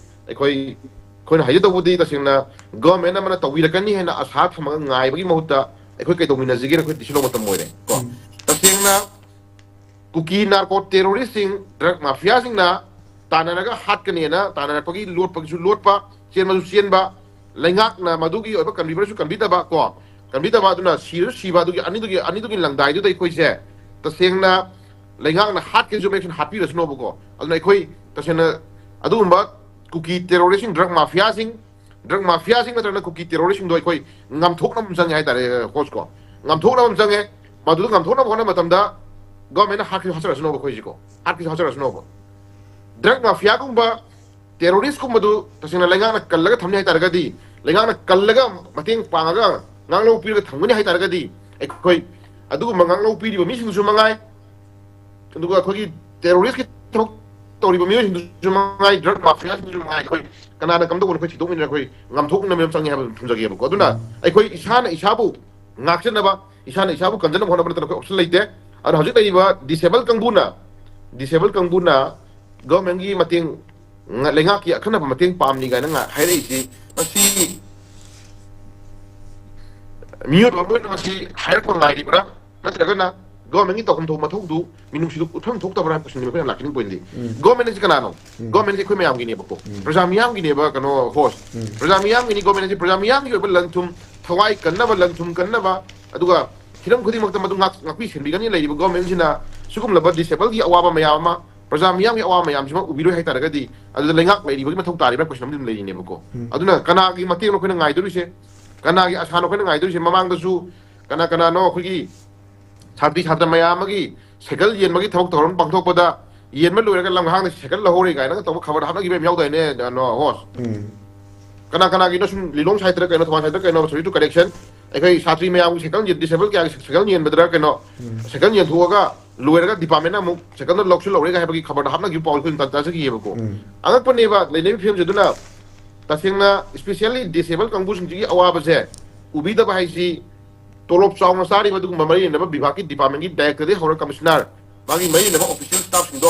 ꯑꯩꯈꯣꯏ ꯑꯩꯈꯣꯏꯅ ꯍꯥꯏꯖꯗꯧꯕꯗꯤ ꯇꯁꯦꯡꯅ ꯒꯣꯔꯃꯦꯟ ꯑꯃꯅ ꯇꯧꯕꯤꯔꯛꯀꯅꯤ ꯍꯥꯏꯅ ꯑꯁꯥ ꯊꯝꯃꯒ ꯉꯥꯏꯕꯒꯤ ꯃꯍꯨꯠꯇ ꯑꯩꯈꯣꯏ ꯀꯩꯗꯧꯃꯤꯟꯅꯁꯤꯒꯦꯅ ꯑꯩꯈꯣꯏ ꯗꯤꯁꯤꯖꯟ ꯂꯧꯕ ꯃꯇꯝ ꯑꯣꯏꯔꯦ ꯀꯣ꯫ ꯇꯁꯦꯡꯅ ꯀꯨꯀꯤ ꯅꯥꯔꯀꯣ ꯇꯦꯔꯣꯔꯤꯁꯁꯤꯡ, ꯗ꯭ꯔꯒ ꯃꯥꯐꯤꯌꯥꯁꯤꯡꯅ ꯇꯥꯟꯅꯔꯒ ꯍꯥꯠꯀꯅꯤꯅ ꯇꯥꯟꯅꯔꯛꯄꯒꯤ ꯂꯣꯠꯄꯒꯤꯁꯨ ꯂꯣꯠꯄ, ꯆꯦꯟꯕꯁꯨ ꯆꯦꯟꯕ, ꯂꯩꯉꯥꯛꯅ ꯃꯗꯨꯒꯤ ꯑꯣꯏꯕ ꯀꯟꯕꯤꯕꯁꯨ ꯀꯟꯕꯤꯗꯕ ꯀꯣ, ꯀꯟꯕꯤꯗꯕ, ꯑꯗꯨꯅ ꯁꯤꯔꯁꯨ ꯁꯤꯕ, ꯑꯗꯨꯒꯤ ꯑꯅꯤꯗꯨꯒꯤ ꯑꯅꯤꯗꯨꯒꯤ ꯂꯪꯗꯥꯏꯗꯨꯗ ꯑꯩꯈꯣꯏꯁꯦ ꯇꯁꯦꯡꯅ ꯂꯩꯉꯥꯛꯅ ꯍꯥꯠꯀꯦꯁꯨ ꯃꯦꯛꯁꯟ ꯍꯥꯠꯄꯤꯔꯁꯅꯣꯕꯀꯣ꯫ ꯑꯗꯨꯅ ꯑꯩꯈꯣꯏ ꯇꯁꯦꯡꯅ ꯑꯗꯨꯒꯨꯝꯕ ꯀꯨꯀꯤ ꯇꯦꯔꯣꯔꯤꯁꯁꯤꯡ, ꯗ꯭ꯔꯒ ꯃꯥꯐꯤꯌꯥꯁꯤꯡ, ꯗ꯭ꯔꯒ ꯃꯥꯐꯤꯌꯥꯁꯤꯡ ꯅꯠꯇ꯭ꯔꯒꯅ ꯀꯨꯀꯤ ꯇꯦꯔꯣꯔꯤꯁꯁꯤꯡꯗꯣ ꯑꯩꯈꯣꯏ ꯉꯝꯊꯣꯛꯅꯕ ꯑꯃ ꯆꯪꯉꯦ ꯍꯥꯏꯇꯥꯔꯦ ꯍꯣꯁꯀꯣ꯫ ꯉꯝꯊꯣꯛꯅꯕ ꯑꯃ ꯆꯪꯉꯦ꯫ ꯃꯗꯨꯗ ꯉꯝꯊꯣꯛꯅꯕ ꯍꯣꯠꯅꯕ ꯃꯇꯝꯗ ꯒꯣꯔꯃꯦꯟꯅ ꯍꯥꯠꯈꯤꯁꯨ ꯍꯥꯠꯆꯔꯁꯅꯣꯕ ꯑꯩꯈꯣꯏꯁꯤꯀꯣ, ꯍꯥꯠꯈꯤꯁꯨ ꯍꯥꯠꯆꯔꯁꯅꯣꯕ꯫ ꯗ꯭ꯔꯒ ꯃꯥꯐꯤꯌꯥꯒꯨꯝꯕ ꯇꯦꯔꯣꯔꯤꯁꯀꯨꯝꯕꯗꯨ ꯇꯁꯦꯡꯅ ꯂꯩꯉꯥꯛꯅ ꯀꯜꯂꯒ ꯊꯝꯅꯤ ꯍꯥꯏꯇꯥꯔꯒꯗꯤ, ꯂꯩꯉꯥꯛꯅ ꯀꯜꯂꯒ ꯃꯇꯦꯡ ꯄꯥꯡꯉꯒ ꯉꯥꯛꯂꯧ ꯄꯤꯔꯒ ꯊꯝꯒꯅꯤ ꯍꯥꯏꯇꯥꯔꯒꯗꯤ, ꯑꯩꯈꯣꯏ ꯑꯗꯨꯒꯨꯝꯕ ꯉꯥꯛꯂꯧ ꯄꯤꯔꯤꯕ ꯃꯤꯁꯤꯡꯗꯨꯁꯨ ꯃꯉꯥꯏ, ꯑꯗꯨꯒ ꯑꯩꯈꯣꯏꯒꯤ ꯇꯦꯔꯣꯔꯤꯁꯀꯤ ꯊꯕꯛ ꯇꯧꯔꯤꯕ ꯃꯤꯑꯣꯏꯁꯤꯡꯗꯨꯁꯨ ꯃꯉꯥꯏ, ꯗ꯭ꯔꯒ ꯃꯥꯐꯤꯌꯥꯁꯤꯡꯗꯨꯁꯨ ꯃꯉꯥꯏ, ꯑꯩꯈꯣꯏ ꯀꯅꯥꯅ ꯀꯝꯗꯧꯕꯅꯣ ꯑꯩꯈꯣꯏ ꯊꯤꯗꯣꯛꯃꯤꯟꯅꯔꯒ ꯑꯩꯈꯣꯏ ꯉꯥꯝꯊꯣꯛꯅꯕ ꯑꯃ ꯆꯪꯉꯦ ꯍꯥꯏꯕ ꯑꯗꯨꯝ ꯊꯝꯖꯒꯦꯕꯀꯣ꯫ ꯑꯗꯨꯅ ꯑꯩꯈꯣꯏ ꯏꯁꯥꯅ ꯏꯁꯥꯕꯨ ꯉꯥꯛꯆꯅꯕ, ꯏꯁꯥꯅ ꯏꯁꯥꯕꯨ ꯀꯟꯖꯅꯕ ꯍꯣꯠꯅꯕ ꯅꯠꯇꯅ ꯑꯩꯈꯣꯏ ꯑꯣꯞꯁꯟ ꯂꯩꯇꯦ꯫ ꯑꯗꯣ ꯍꯧꯖꯤꯛ ꯂꯩꯔꯤꯕ ꯗꯤꯁꯦꯕꯜ ꯀꯥꯡꯕꯨꯅ, ꯗꯤꯁꯦꯕꯜ ꯀꯥꯡꯕꯨꯅ ꯒꯣꯔꯃꯦꯟꯒꯤ ꯃꯇꯦꯡ, ꯉ-, ꯂꯩꯉꯥꯛꯀꯤ ꯑꯈꯟꯅꯕ ꯃꯇꯦꯡ ꯄꯥꯝꯂꯤ ꯀꯥꯏꯅ ꯉ-, ꯍꯥꯏꯔꯛꯏꯁꯤ, ꯃꯁꯤ ꯃꯤꯑꯣꯏꯕ ꯑꯃ ꯑꯣꯏꯅ ꯃꯁꯤ ꯍꯥꯏꯔꯛꯄ ꯉꯥꯏꯔꯤꯕ꯭ꯔꯥ, ꯅꯠꯇ꯭ꯔꯒꯅ ꯒꯣꯔꯃꯦꯟꯒꯤ ꯇꯧꯐꯝ ꯊꯣꯛꯄ ꯃꯊꯧꯗꯨ ꯃꯤꯅꯨꯡꯁꯤꯗꯨ ꯎꯠꯐꯝ ꯊꯣꯛꯇꯕ꯭ꯔꯥ ꯍꯥꯏꯕ ꯀꯣꯏꯁꯟꯗꯨ ꯑꯩꯈꯣꯏꯅ ꯂꯥꯛꯀꯅꯤꯡꯕ ꯑꯣꯏꯅꯗꯤ꯫ ꯎꯝ꯫ ꯒꯣꯔꯃꯦꯟ ꯑꯁꯤ ꯀꯅꯥꯅꯣ? ꯎꯝ꯫ ꯒꯣꯔꯃꯦꯟ ꯑꯁꯤ ꯑꯩꯈꯣꯏ ꯃꯌꯥꯝꯒꯤꯅꯦꯕꯀꯣ꯫ ꯎꯝ꯫ ꯄ꯭ꯔꯖꯥ ꯃꯤꯌꯥꯝꯒꯤꯅꯦꯕ, ꯀꯩꯅꯣ, ꯍꯣꯁ꯫ ꯎꯝ꯫ ꯄ꯭ꯔꯖꯥ ꯃꯤꯌꯥꯝꯒꯤꯅꯤ ꯒꯣꯔꯃꯦꯟ ꯑꯁꯤ, ꯄ꯭ꯔꯖꯥ ꯃꯤꯌꯥꯝꯒꯤ ꯑꯣꯏꯕ ꯂꯟ ꯊꯨꯝ, ꯊꯋꯥꯏ ꯀꯟꯅꯕ, ꯂꯟ ꯊꯨꯝ ꯀꯟꯅꯕ, ꯑꯗꯨꯒ ꯍꯤꯔꯝ ꯈꯨꯗꯤꯡꯃꯛꯇ ꯃꯗꯨ ꯉꯥꯛ-, ꯉꯥꯛꯄꯤ ꯁꯦꯟꯕꯤꯒꯅꯤ ꯂꯩꯔꯤꯕ ꯒꯣꯔꯃꯦꯟꯁꯤꯅ ꯁꯤꯒꯨꯝꯂꯕ ꯗꯤꯁꯦꯕꯜꯒꯤ ꯑꯋꯥꯕ ꯃꯌꯥꯝ ꯑꯃ, ꯄ꯭ꯔꯖꯥ ꯃꯤꯌꯥꯝꯒꯤ ꯑꯋꯥꯕ ꯃꯌꯥꯝꯁꯤꯃ ꯎꯕꯤꯔꯣꯏ ꯍꯥꯏ ꯇꯥꯔꯒꯗꯤ, ꯑꯗꯨꯗ ꯂꯩꯉꯥꯛ ꯂꯩꯔꯤꯕꯒꯤ ꯃꯊꯧ ꯇꯥꯔꯤꯕ꯭ꯔꯥ ꯀꯣꯏꯁꯟ ꯑꯃꯗꯤ ꯑꯗꯨꯝ ꯂꯩꯔꯤꯅꯦꯕꯀꯣ꯫ ꯎꯝ꯫ ꯑꯗꯨꯅ ꯀꯅꯥꯒꯤ ꯃꯇꯦꯡꯅꯣ ꯑꯩꯈꯣꯏꯅ ꯉꯥꯏꯗꯣꯔꯤꯁꯦ? ꯀꯅꯥꯒꯤ ꯑꯁꯥꯅꯣ ꯑꯩꯈꯣꯏꯅ ꯉꯥꯏꯗꯣꯔꯤꯁꯦ? ꯃꯃꯥꯡꯗꯁꯨ ꯀꯅꯥ ꯀꯅꯥꯅꯣ ꯑꯩꯈꯣꯏꯒꯤ ꯁꯥꯇ꯭ꯔꯤ ꯁꯥꯇ꯭ꯔ ꯃꯌꯥꯝ ꯑꯃꯒꯤ ꯁꯥꯏꯀꯜ ꯌꯦꯟꯕꯒꯤ ꯊꯕꯛ ꯊꯧꯔꯝ ꯄꯥꯡꯊꯣꯛꯄꯗ, ꯌꯦꯟꯕ ꯂꯣꯏꯔꯒ ꯂꯝꯈꯥꯡꯗ ꯁꯥꯏꯀꯜ ꯂꯧꯍꯧꯔꯦ ꯀꯥꯏꯅꯒ ꯇꯧꯕ ꯈꯕꯔ ꯍꯥꯞꯅꯈꯤꯕ ꯌꯥꯝ ꯌꯥꯎꯗꯥꯏꯅꯦ, ꯀꯩꯅꯣ, ꯍꯣꯁ? ꯎꯝ꯫ ꯀꯅꯥ ꯀꯅꯥꯒꯤꯅꯣ ꯁꯨꯝ, ꯂꯤꯂꯣꯡ ꯁꯥꯏꯠꯇꯔ ꯀꯩꯅꯣ, ꯊꯧꯕꯥꯜ ꯁꯥꯏꯠꯇꯔ ꯀꯩꯅꯣ, sorry to correction, ꯑꯩꯈꯣꯏ ꯁꯥꯇ꯭ꯔꯤ ꯃꯌꯥꯝꯒꯤ ꯁꯥꯏꯀꯜ ꯌꯦꯟ-, ꯗꯤꯁꯦꯕꯜ ꯀꯌꯥꯒꯤ ꯁꯥꯏꯀꯜ ꯌꯦꯟꯕꯗꯔ ꯀꯩꯅꯣ, ꯎꯝ꯫ ꯁꯥꯏꯀꯜ ꯌꯦꯟꯊꯣꯛꯑꯒ ꯂꯣꯏꯔꯒ ꯗꯤꯄꯥꯔꯠꯃꯦꯟꯅ ꯑꯃꯨꯛ ꯁꯥꯏꯀꯜꯗꯣ ꯂꯧꯁꯤꯜꯍꯧꯔꯦꯒ ꯍꯥꯏꯕꯒꯤ ꯈꯕꯔꯗꯣ ꯍꯥꯞꯅꯈꯤꯕ ꯄꯥꯎ ꯑꯩꯈꯣꯏ ꯇꯥ-, ꯇꯥꯖꯈꯤꯑꯕꯀꯣ꯫ ꯎꯝ꯫ ꯑꯉꯛꯄꯅꯦꯕ ꯂꯩꯅꯔꯤꯕ ꯐꯤꯕꯝꯁꯦ꯫ ꯑꯗꯨꯅ ꯇꯁꯦꯡꯅ specially ꯗꯤꯁꯦꯕꯜ ꯀꯥꯡꯕꯨꯁꯤꯡꯁꯤꯒꯤ ꯑꯋꯥꯕꯁꯦ ꯎꯕꯤꯗꯕ ꯍꯥꯏꯁꯤ, ꯇꯣꯂꯣꯞ ꯆꯥꯎꯅ ꯆꯥꯔꯤꯕ ꯑꯗꯨꯒꯨꯝꯕ ꯃꯔꯤ ꯂꯩꯅꯕ ꯕꯤꯚꯥꯒꯤ ꯗꯤꯄꯥꯔꯠꯃꯦꯟꯒꯤ ꯗꯥꯏꯔꯦꯛꯇꯔꯗꯒꯤ ꯍꯧꯔꯒ ꯀꯃꯤꯁꯅꯔ, ꯃꯥꯒꯤ ꯃꯔꯤ ꯂꯩꯅꯕ ꯑꯣꯐꯤꯁꯤꯌꯦꯜ ꯁ꯭ꯇꯥꯐꯁꯤꯡꯗꯣ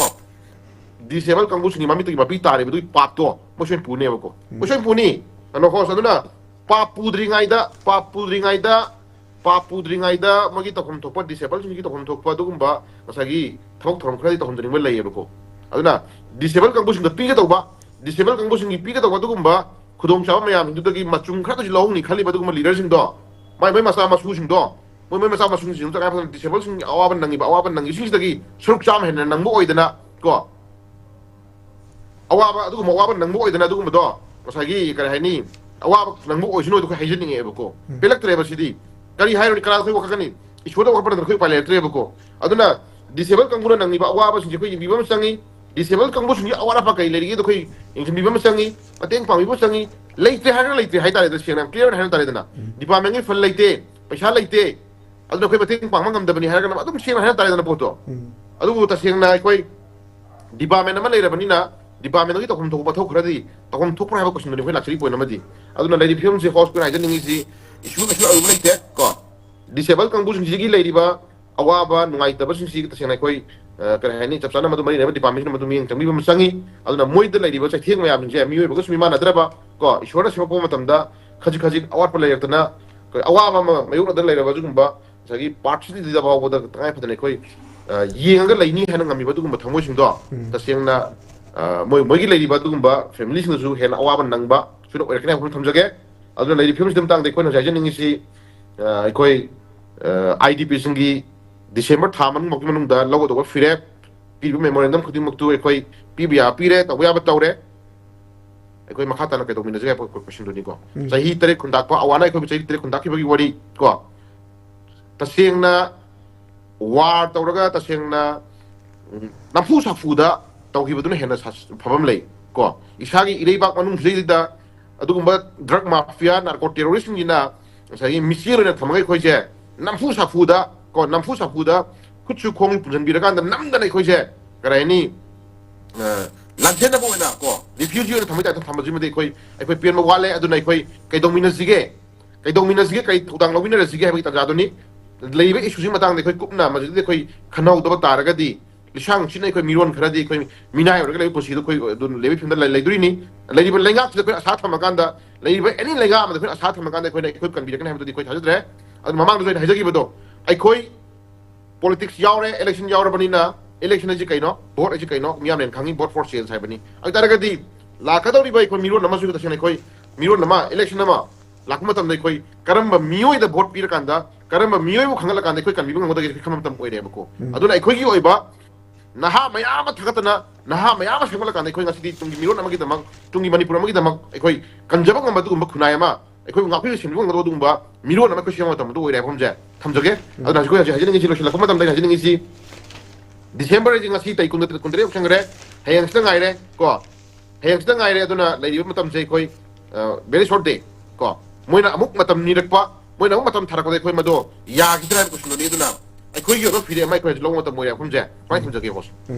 ꯗꯤꯁꯦꯕꯜ ꯀꯥꯡꯕꯨꯁꯤꯡꯒꯤ ꯃꯃꯤꯠꯇꯒꯤ ꯃꯄꯤ ꯇꯥꯔꯤꯕꯗꯨꯒꯤ ꯄꯥꯞꯇꯣ ꯃꯣꯏ ꯁꯣꯏꯅ ꯄꯨꯅꯦꯕꯀꯣ꯫ ꯎꯝ꯫ ꯃꯣꯏ ꯁꯣꯏꯅ ꯄꯨꯅꯤ꯫ ꯀꯩꯅꯣ, ꯍꯣꯁ, ꯑꯗꯨꯅ ꯄꯥꯞ ꯄꯨꯗ꯭ꯔꯤꯉꯩꯗ, ꯄꯥꯞ ꯄꯨꯗ꯭ꯔꯤꯉꯩꯗ, ꯄꯥꯞ ꯄꯨꯗ꯭ꯔꯤꯉꯩꯗ ꯃꯣꯏꯒꯤ ꯇꯧꯐꯝ ꯊꯣꯛꯄ, ꯗꯤꯁꯦꯕꯜꯁꯤꯡꯒꯤ ꯇꯧꯐꯝ ꯊꯣꯛꯄ ꯑꯗꯨꯒꯨꯝꯕ ꯉꯁꯥꯏꯒꯤ ꯊꯕꯛ ꯊꯧꯔꯝ ꯈꯔꯗꯤ ꯇꯧꯍꯟꯖꯅꯤꯡꯕ ꯂꯩꯌꯦꯕꯀꯣ꯫ ꯑꯗꯨꯅ ꯗꯤꯁꯦꯕꯜ ꯀꯥꯡꯕꯨꯁꯤꯡꯗ ꯄꯤꯒꯗꯧꯕ, ꯗꯤꯁꯦꯕꯜ ꯀꯥꯡꯕꯨꯁꯤꯡꯒꯤ ꯄꯤꯒꯗꯧꯕ ꯑꯗꯨꯒꯨꯝꯕ ꯈꯨꯗꯣꯡꯆꯥꯕ ꯃꯌꯥꯝꯗꯨꯗꯒꯤ ꯃꯆꯨꯝ ꯈꯔꯗꯁꯨ ꯂꯧꯍꯧꯅꯤ ꯈꯜꯂꯤꯕ ꯑꯗꯨꯒꯨꯝꯕ ꯂꯤꯗꯔꯁꯤꯡꯗꯣ, ꯃꯥꯏ ꯃꯥꯏ ꯃꯆꯥ ꯃꯁꯨꯁꯤꯡꯗꯣ, ꯃꯣꯏ ꯃꯣꯏ ꯃꯆꯥ ꯃꯁꯨꯁꯤꯡꯗꯣ ꯇꯉꯥꯏ ꯐꯗꯅ ꯗꯤꯁꯦꯕꯜꯁꯤꯡ ꯑꯋꯥꯕ ꯅꯪꯉꯤꯕ, ꯑꯋꯥꯕ ꯅꯪꯉꯤꯁꯤꯡꯁꯤꯗꯒꯤ ꯁꯔꯨꯛ ꯆꯥꯝꯃ ꯍꯦꯟꯅ ꯅꯪꯕ ꯑꯣꯏꯗꯅ ꯀꯣ, ꯑꯋꯥꯕ, ꯑꯗꯨꯒꯨꯝꯕ ꯑꯋꯥꯕ ꯅꯪꯕ ꯑꯣꯏꯗꯅ ꯑꯗꯨꯒꯨꯝꯕꯗꯣ, ꯉꯁꯥꯏꯒꯤ ꯀꯔꯤ ꯍꯥꯏꯅꯤ, ꯑꯋꯥꯕ ꯅꯪꯕ ꯑꯣꯏꯁꯅꯨ ꯑꯗꯨ ꯑꯩꯈꯣꯏ ꯍꯥꯏꯖꯅꯤꯡꯉꯦꯕꯀꯣ꯫ ꯎꯝ꯫ ꯄꯦꯜꯂꯛꯇ꯭ꯔꯦꯕ ꯁꯤꯗꯤ꯫ ꯀꯔꯤ ꯍꯥꯏꯔꯨꯅꯤ, ꯀꯅꯥꯗ ꯑꯩꯈꯣꯏ ꯋꯥꯀꯠꯀꯅꯤ? ꯏꯁꯣꯔꯗ ꯋꯥꯀꯠꯄ ꯅꯠꯇꯅ ꯑꯩꯈꯣꯏ ꯎꯄꯥꯏ ꯂꯩꯔꯛꯇ꯭ꯔꯦꯕꯀꯣ꯫ ꯑꯗꯨꯅ ꯗꯤꯁꯦꯕꯜ ꯀꯥꯡꯕꯨꯅ ꯅꯪꯉꯤꯕ ꯑꯋꯥꯕꯁꯤꯡꯁꯦ ꯑꯩꯈꯣꯏ ꯌꯦꯡꯕꯤꯕ ꯑꯃ ꯆꯪꯉꯤ꯫ ꯗꯤꯁꯦꯕꯜ ꯀꯥꯡꯕꯨꯁꯤꯡꯒꯤ ꯑꯋꯥꯠ ꯑꯄꯥ ꯀꯔꯤ ꯂꯩꯔꯤꯒꯦꯗꯣ ꯑꯩꯈꯣꯏ ꯌꯦꯡꯁꯤꯟꯕꯤꯕ ꯑꯃ ꯆꯪꯉꯤ꯫ ꯃꯇꯦꯡ ꯄꯥꯡꯕꯤꯕ ꯆꯪꯉꯤ꯫ ꯂꯩꯇ꯭ꯔꯦ ꯍꯥꯏꯔꯒ ꯂꯩꯇ꯭ꯔꯦ ꯍꯥꯏꯇꯥꯔꯦ, ꯇꯁꯦꯡꯅ ꯌꯥꯝ ꯀ꯭ꯂꯤꯌꯥꯔ ꯑꯣꯏꯅ ꯍꯥꯏꯅ ꯇꯥꯔꯦꯗꯅ꯫ ꯎꯝ꯫ ꯗꯤꯄꯥꯔꯠꯃꯦꯟꯒꯤ ꯐꯟ ꯂꯩꯇꯦ, ꯄꯩꯁꯥ ꯂꯩꯇꯦ, ꯑꯗꯨꯅ ꯑꯩꯈꯣꯏ ꯃꯇꯦꯡ ꯄꯥꯡꯕ ꯉꯝꯗꯕꯅꯤ ꯍꯥꯏꯔꯒꯅ ꯑꯗꯨꯝ ꯁꯦꯡꯅ ꯍꯥꯏꯅ ꯇꯥꯔꯦꯗꯅ ꯄꯣꯠꯇꯣ꯫ ꯎꯝ꯫ ꯑꯗꯨꯕꯨ ꯇꯁꯦꯡꯅ ꯑꯩꯈꯣꯏ ꯗꯤꯄꯥꯔꯠꯃꯦꯟ ꯑꯃ ꯂꯩꯔꯕꯅꯤꯅ, ꯗꯤꯄꯥꯔꯠꯃꯦꯟ ꯑꯗꯨꯒꯤ ꯇꯧꯐꯝ ꯊꯣꯛꯄ ꯃꯊꯧ ꯈꯔꯗꯤ ꯇꯧꯐꯝ ꯊꯣꯛꯄ꯭ꯔꯥ ꯍꯥꯏꯕ ꯀꯣꯏꯁꯟꯗꯨꯅꯤ ꯑꯩꯈꯣꯏ ꯂꯥꯛꯆꯔꯤ ꯄꯣꯏꯟ ꯑꯃꯗꯤ꯫ ꯑꯗꯨꯅ ꯂꯩꯔꯤꯕ ꯐꯤꯕꯝꯁꯤ ꯍꯣꯁ ꯑꯩꯈꯣꯏꯅ ꯍꯥꯏꯖꯅꯤꯡꯉꯤꯁꯤ, ꯏꯁꯨ ꯀꯩꯁꯨ ꯑꯔꯨꯕ ꯂꯩꯇꯦ ꯀꯣ꯫ ꯗꯤꯁꯦꯕꯜ ꯀꯥꯡꯕꯨꯁꯤꯡꯁꯤꯒꯤ ꯂꯩꯔꯤꯕ ꯑꯋꯥꯕ ꯅꯨꯡꯉꯥꯏꯇꯕꯁꯤꯡꯁꯤ ꯇꯁꯦꯡꯅ ꯑꯩꯈꯣꯏ, ꯑ, ꯀꯔꯤ ꯍꯥꯏꯅꯤ, ꯆꯞ ꯆꯥꯅ ꯃꯗꯨ ꯃꯔꯤ ꯂꯩꯅꯕ department ꯁꯤꯅ ꯃꯗꯨ ꯃꯤꯠꯌꯦꯡ ꯆꯪꯕꯤꯕ ꯑꯃ ꯆꯪꯉꯤ꯫ ꯑꯗꯨꯅ ꯃꯣꯏꯗ ꯂꯩꯔꯤꯕ ꯆꯩꯊꯦꯡ ꯃꯌꯥꯝꯁꯤꯡꯁꯦ ꯃꯤꯑꯣꯏꯕꯒꯁꯨ ꯃꯤꯃꯥꯟꯅꯗ꯭ꯔꯕ, ꯀꯣ, ꯏꯁꯣꯔꯅ ꯁꯦꯝꯃꯛꯄ ꯃꯇꯝꯗ ꯈꯖꯤꯛ ꯈꯖꯤꯛ ꯑꯋꯥꯠꯄ ꯂꯩꯔꯛꯇꯅ, ꯑꯩꯈꯣꯏ ꯑꯋꯥꯕ ꯑꯃ ꯃꯥꯌꯣꯛꯅꯗꯅ ꯂꯩꯔꯕ ꯑꯗꯨꯒꯨꯝꯕ ꯉꯁꯥꯏꯒꯤ part ꯁꯤꯗ ꯐꯥꯎꯕꯗ ꯇꯉꯥꯏ ꯐꯗꯅ ꯑꯩꯈꯣꯏ, ꯑ, ꯌꯦꯡꯉꯒ ꯂꯩꯅꯤ ꯍꯥꯏꯅ ꯉꯝꯃꯤꯕ ꯑꯗꯨꯒꯨꯝꯕ ꯊꯃꯣꯏꯁꯤꯡꯗꯣ, ꯎꯝ꯫ ꯇꯁꯦꯡꯅ, ꯑ, ꯃꯣꯏ, ꯃꯣꯏꯒꯤ ꯂꯩꯔꯤꯕ ꯑꯗꯨꯒꯨꯝꯕ family ꯁꯤꯡꯗꯁꯨ ꯍꯦꯟꯅ ꯑꯋꯥꯕ ꯅꯪꯕ ꯁꯣꯏꯗꯅ ꯑꯣꯏꯔꯛꯀꯅꯤ ꯍꯥꯏꯕ ꯋꯥꯐꯝ ꯊꯝꯖꯒꯦ꯫ ꯑꯗꯨꯅ ꯂꯩꯔꯤꯕ ꯐꯤꯕꯝꯁꯤꯒꯤ ꯃꯇꯥꯡꯗ ꯑꯩꯈꯣꯏꯅ ꯍꯧꯖꯤꯛ ꯍꯥꯏꯖꯅꯤꯡꯉꯤꯁꯤ, ꯑ, ꯑꯩꯈꯣꯏ, ꯑ, IDP ꯁꯤꯡꯒꯤ December ꯊꯥ ꯃꯅꯨꯡꯃꯛꯀꯤ ꯃꯅꯨꯡꯗ ꯂꯧꯒꯗꯧꯕ ꯐꯤꯔꯦꯞ, ꯄꯤꯔꯤꯕ memorandum ꯈꯨꯗꯤꯡꯃꯛꯇꯨ ꯑꯩꯈꯣꯏ ꯄꯤꯕ ꯌꯥꯕ ꯄꯤꯔꯦ, ꯇꯧꯕ ꯌꯥꯕ ꯇꯧꯔꯦ꯫ ꯑꯩꯈꯣꯏ ꯃꯈꯥ ꯇꯥꯅ ꯀꯩꯗꯧꯃꯤꯟꯅꯁꯤꯒꯦ ꯍꯥꯏꯕ question ꯗꯨꯅꯤꯀꯣ꯫ ꯎꯝ꯫ ꯆꯍꯤ ꯇꯔꯦꯠ ꯈꯨꯟꯇꯥꯛꯄ, ꯑꯋꯥꯅ ꯑꯩꯈꯣꯏꯕꯨ ꯆꯍꯤ ꯇꯔꯦꯠ ꯈꯨꯟꯇꯥꯛꯈꯤꯕꯒꯤ ꯋꯥꯔꯤ ꯀꯣ꯫ ꯇꯁꯦꯡꯅ war ꯇꯧꯔꯒ ꯇꯁꯦꯡꯅ, ꯎꯝ, ꯅꯝꯐꯨ ꯁꯥꯐꯨꯗ ꯇꯧꯈꯤꯕꯗꯨꯅ ꯍꯦꯟꯅ ꯁꯥ-, ꯐꯕ ꯑꯃ ꯂꯩ ꯀꯣ꯫ ꯏꯁꯥꯒꯤ ꯏꯔꯩꯕꯥꯛ ꯃꯅꯨꯡꯁꯤꯗꯩꯗ ꯑꯗꯨꯒꯨꯝꯕ drug mafia, narco terrorist ꯁꯤꯡꯁꯤꯅ ꯉꯁꯥꯏꯒꯤ ꯃꯤꯆꯦꯜ ꯑꯣꯏꯅ ꯊꯝꯃꯒ ꯑꯩꯈꯣꯏꯁꯦ ꯅꯝꯐꯨ ꯁꯥꯐꯨꯗ ꯀꯣ, ꯅꯝꯐꯨ ꯁꯥꯐꯨꯗ ꯈꯨꯠꯁꯨ ꯈꯣꯡ ꯄꯨꯟꯁꯤꯟꯕꯤꯔꯀꯥꯟꯗ ꯅꯝꯗꯅ ꯑꯩꯈꯣꯏꯁꯦ, ꯀꯔꯤ ꯍꯥꯏꯅꯤ, ꯑ, ꯂꯥꯟꯖꯦꯟꯅꯕ ꯑꯣꯏꯅ ꯀꯣ, refugee ꯑꯣꯏꯅ ꯊꯝꯕ type ꯇ ꯊꯝꯕꯁꯤꯃꯗꯤ ꯑꯩꯈꯣꯏ, ꯑꯩꯈꯣꯏ ꯄꯦꯟꯕ ꯋꯥꯠꯂꯦ꯫ ꯑꯗꯨꯅ ꯑꯩꯈꯣꯏ ꯀꯩꯗꯧꯃꯤꯟꯅꯁꯤꯒꯦ? ꯀꯩꯗꯧꯃꯤꯟꯅꯁꯤꯒꯦ, ꯀꯩ ꯊꯧꯗꯥꯡ ꯂꯧꯃꯤꯟꯅꯔꯁꯤꯒꯦ ꯍꯥꯏꯕꯒꯤ ꯇꯥꯟꯖꯥꯗꯨꯅꯤ꯫ ꯂꯩꯔꯤꯕ issue ꯁꯤꯒꯤ ꯃꯇꯥꯡꯗ ꯑꯩꯈꯣꯏ ꯀꯨꯞꯅ ꯃꯁꯤꯗꯗꯤ ꯑꯩꯈꯣꯏ ꯈꯟꯅꯍꯧꯗꯕ ꯇꯥꯔꯒꯗꯤ, ꯂꯤꯁꯥꯡ ꯁꯤꯠꯅ ꯑꯩꯈꯣꯏ ꯃꯤꯔꯣꯟ ꯈꯔꯗꯤ ꯑꯩꯈꯣꯏ ꯃꯤꯅꯥꯏ ꯑꯣꯏꯔꯒ ꯂꯩꯕ ꯄꯨꯟꯁꯤꯗꯣ ꯑꯩꯈꯣꯏ ꯑꯗꯨꯝ ꯂꯩꯕꯒꯤ ꯐꯤꯕꯝꯗ ꯂꯩ-, ꯂꯩꯗꯣꯔꯤꯅꯤ꯫ ꯂꯩꯔꯤꯕ ꯂꯩꯉꯥꯛꯁꯤꯗ ꯑꯩꯈꯣꯏꯅ ꯑꯁꯥ ꯊꯝꯃꯀꯥꯟꯗ, ꯂꯩꯔꯤꯕ any ꯂꯩꯉꯥꯛ ꯑꯃꯗ ꯑꯩꯈꯣꯏꯅ ꯑꯁꯥ ꯊꯝꯃꯀꯥꯟꯗ ꯑꯩꯈꯣꯏꯅ ꯑꯩꯈꯣꯏ ꯀꯟꯕꯤꯔꯛꯀꯅꯤ ꯍꯥꯏꯕꯗꯨꯗꯤ ꯑꯩꯈꯣꯏ ꯊꯥꯖꯗ꯭ꯔꯦ꯫ ꯑꯗꯨ ꯃꯃꯥꯡꯗꯁꯨ ꯑꯩꯅ ꯍꯥꯏꯖꯈꯤꯕꯗꯣ, ꯑꯩꯈꯣꯏ politics ꯌꯥꯎꯔꯦ, election ꯌꯥꯎꯔꯕꯅꯤꯅ, election ꯍꯥꯏꯁꯤ ꯀꯩꯅꯣ, vote ꯍꯥꯏꯁꯤ ꯀꯩꯅꯣ, ꯃꯤꯌꯥꯝꯅ ꯍꯦꯟꯅ ꯈꯪꯉꯤ, vote for change ꯍꯥꯏꯕꯅꯤ꯫ ꯑꯗꯨ ꯇꯥꯔꯒꯗꯤ ꯂꯥꯛꯀꯗꯧꯔꯤꯕ ꯑꯩꯈꯣꯏ ꯃꯤꯔꯣꯟ ꯑꯃꯁꯨ ꯇꯁꯦꯡꯅ ꯑꯩꯈꯣꯏ ꯃꯤꯔꯣꯟ ꯑꯃ, election ꯑꯃ ꯂꯥꯛꯄ ꯃꯇꯝꯗ ꯑꯩꯈꯣꯏ ꯀꯔꯝꯕ ꯃꯤꯑꯣꯏꯗ vote ꯄꯤꯔꯀꯥꯟꯗ, ꯀꯔꯝꯕ ꯃꯤꯑꯣꯏꯕꯨ ꯈꯪꯍꯠꯂꯀꯥꯟꯗ ꯑꯩꯈꯣꯏ ꯀꯟꯕꯤꯕ ꯉꯝꯒꯗꯒꯦ ꯈꯟꯕ ꯃꯇꯝ ꯑꯣꯏꯔꯦꯕꯀꯣ꯫ ꯎꯝ꯫ ꯑꯗꯨꯅ ꯑꯩꯈꯣꯏꯒꯤ ꯑꯣꯏꯕ ꯅꯍꯥ ꯃꯌꯥꯝ ꯑꯃ ꯊꯥꯒꯠꯇꯅ, ꯅꯍꯥ ꯃꯌꯥꯝ ꯑꯃ ꯁꯦꯝꯒꯠꯂꯀꯥꯟꯗ ꯑꯩꯈꯣꯏ ꯉꯁꯤꯗꯤ ꯇꯨꯡꯒꯤ ꯃꯤꯔꯣꯟ ꯑꯃꯒꯤꯗꯃꯛ, ꯇꯨꯡꯒꯤ ꯃꯅꯤꯄꯨꯔ ꯑꯃꯒꯤꯗꯃꯛ ꯑꯩꯈꯣꯏ ꯀꯟꯖꯕ ꯉꯝꯕ ꯑꯗꯨꯒꯨꯝꯕ ꯈꯨꯟꯅꯥꯏ ꯑꯃ, ꯑꯩꯈꯣꯏꯕꯨ ꯉꯥꯛꯄꯤꯕ ꯁꯦꯝꯕꯤꯕ ꯉꯝꯒꯗꯕ ꯑꯗꯨꯒꯨꯝꯕ ꯃꯤꯔꯣꯟ ꯑꯃ ꯑꯩꯈꯣꯏ ꯁꯦꯝꯕ ꯃꯇꯝꯗ ꯑꯣꯏꯔꯦ ꯍꯥꯏꯕ ꯑꯃꯁꯦ ꯊꯝꯖꯒꯦ꯫ ꯎꯝ꯫ ꯑꯗꯨꯅ ꯍꯧꯖꯤꯛ ꯑꯩꯈꯣꯏ ꯍꯧꯖꯤꯛ ꯍꯥꯏꯖꯅꯤꯡꯉꯤꯁꯤ, ꯂꯣꯏꯁꯤꯜꯂꯛꯄ ꯃꯇꯝꯗ ꯑꯩꯅ ꯍꯥꯏꯖꯅꯤꯡꯉꯤꯁꯤ, December ꯍꯥꯏꯁꯤ ꯉꯁꯤ ꯇꯥꯔꯤꯛ ꯀꯨꯟꯇꯔꯦꯠ, ꯀꯨꯟꯇꯔꯦꯠ ꯌꯧꯁꯟꯈ꯭ꯔꯦ, ꯍꯌꯦꯡꯁꯤꯗ ꯉꯥꯏꯔꯦ ꯀꯣ, ꯍꯌꯦꯡꯁꯤꯗ ꯉꯥꯏꯔꯦ꯫ ꯑꯗꯨꯅ ꯂꯩꯔꯤꯕ ꯃꯇꯝꯁꯦ ꯑꯩꯈꯣꯏ, ꯑ, very short day ꯀꯣ꯫ ꯃꯣꯏꯅ ꯑꯃꯨꯛ ꯃꯇꯝ ꯅꯤꯔꯛꯄ, ꯃꯣꯏꯅ ꯑꯃꯨꯛ ꯃꯇꯝ ꯊꯥꯔꯛꯄꯗ ꯑꯩꯈꯣꯏ ꯃꯗꯣ ꯌꯥꯈꯤꯗ꯭ꯔꯥ ꯍꯥꯏꯕ question ꯗꯨꯅꯤ꯫ ꯑꯗꯨꯅ ꯑꯩꯈꯣꯏꯒꯤ ꯑꯣꯏꯕ ꯐꯤꯔꯦꯞ ꯑꯃ ꯑꯩꯈꯣꯏ ꯍꯧꯖꯤꯛ ꯂꯧꯕ ꯃꯇꯝ ꯑꯣꯏꯔꯦ ꯍꯥꯏꯕ ꯋꯥꯐꯝꯁꯦ ꯁꯨꯃꯥꯏꯅ ꯊꯝꯖꯒꯦ, boss꯫ ꯎꯝ꯫